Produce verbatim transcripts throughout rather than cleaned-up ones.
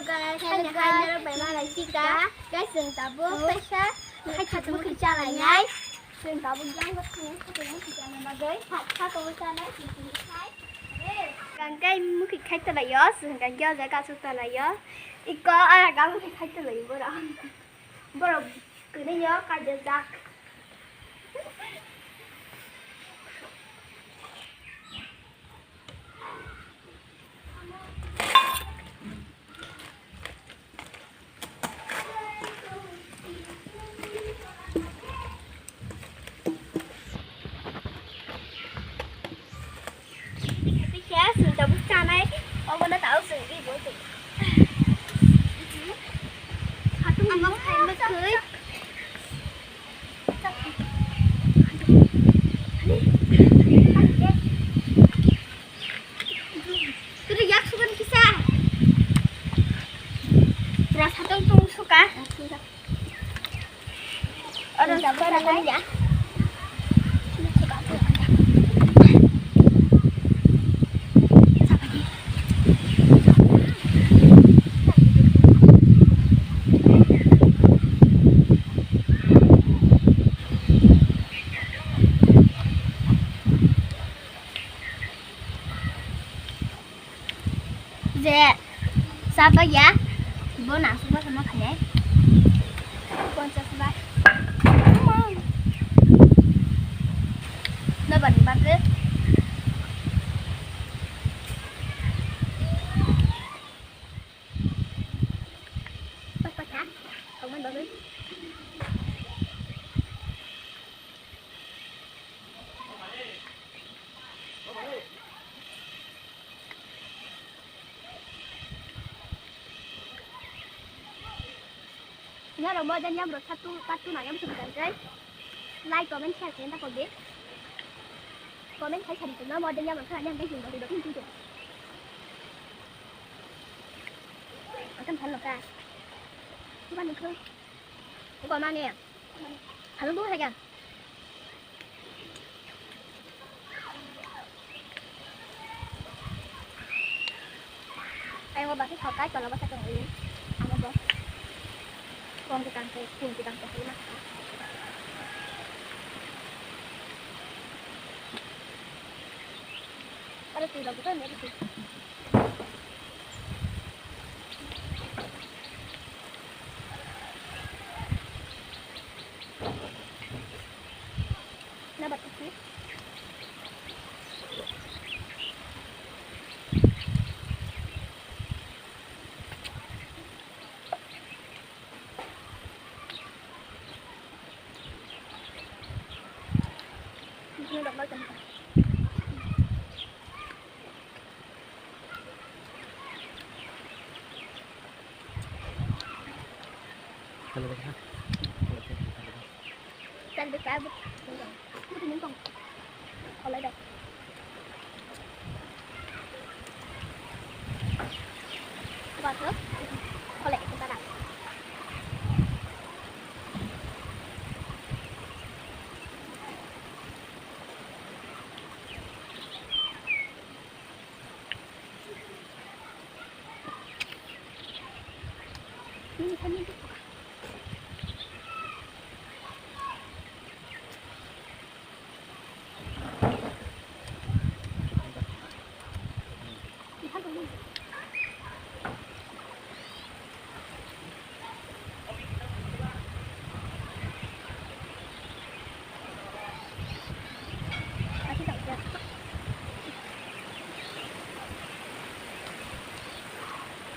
Guys, hello guys, norok bai malai sika. Guys, chwng tabuk kaisa khatung mukhi chalainai. Chwng tabuk jang bo thangwi khatung mukhi chana bagwi. Kha-, khatung chanai, chwng khai. Hwnkhe mukhi khai tolaio, chwng hwnkhe o jaga aswk tolaio. Iko ara ga mukhi khai tolaio borok. Borok kwrwino kaijajak. Khe chwng tabuk chanai, obono tabuk chwng ri bo tong. Hatung omo khai mwkhwi. Tiri yak sugan kisa. Pura satong tung suka. Oro suka ya. Je, chapa ya, bo nang suba sama khainai. Ponchas bar. Nabani bagwi. Pakpatha, thangmani bagwi. Norok modern yam rok part two, part two na yam song kha khe like, comment, share khe ta kok di. Comment khai sari tongna modern yam rok kha yang dai jing dai dai dai. Akan thal ka. Kuba nukho. Kuba mane. Thal bu hai ka. Ayung o basa sokai tola basa tong ui. Amo bo. Kong kitang ke, kung kitang ke, ma. Ada tu lagu tu ni tu. Na ba tu.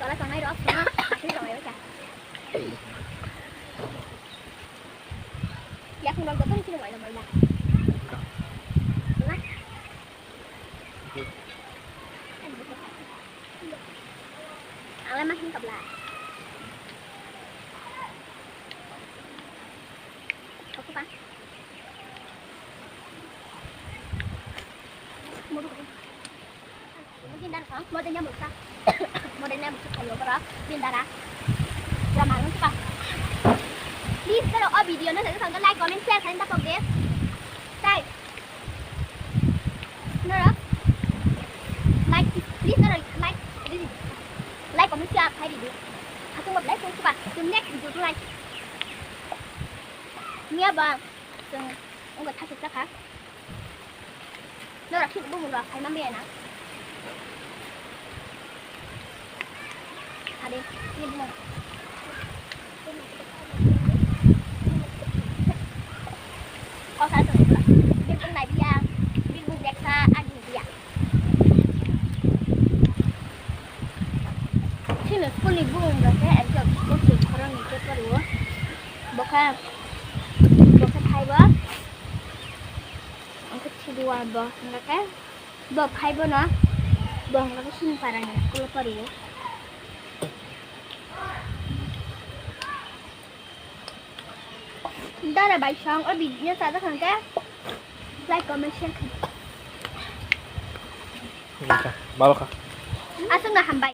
Tola tongnai rok, asli tongnai rok. Yakung rok joto ni sini mai mai na. Ang lama hin kabla. Oke pa. Modern nyamuk sa. Modern nyamuk sa khayo bara. Bindara. Drama nung suka. Please, kalau o video no, like, comment, share, kalian tak update. Sai. Norok. Like, please, norok, like. Like, comment, share, khai di. Hatung ba belai tong suka. Chwng next video tong lai. Miya ba chwng wngkha thasuk chakha. Norok sini bumung rok khai ma maya na. Ade, ini bumung. Kau salah satu pula. Bilkul nai biya, bilkul deksa, agi biya. Sini school ni bumung rok khe exam school ni khorang ni paper o. Bokha, bokha thaibo. Ang khe thidu ang bo, ang khe bo phaibo no. Bo ang khe sini para ni school o pori o. Dara bai song o video sajak hwnkhe like, comment, share khlai. Balo kha. Aswkno hambai.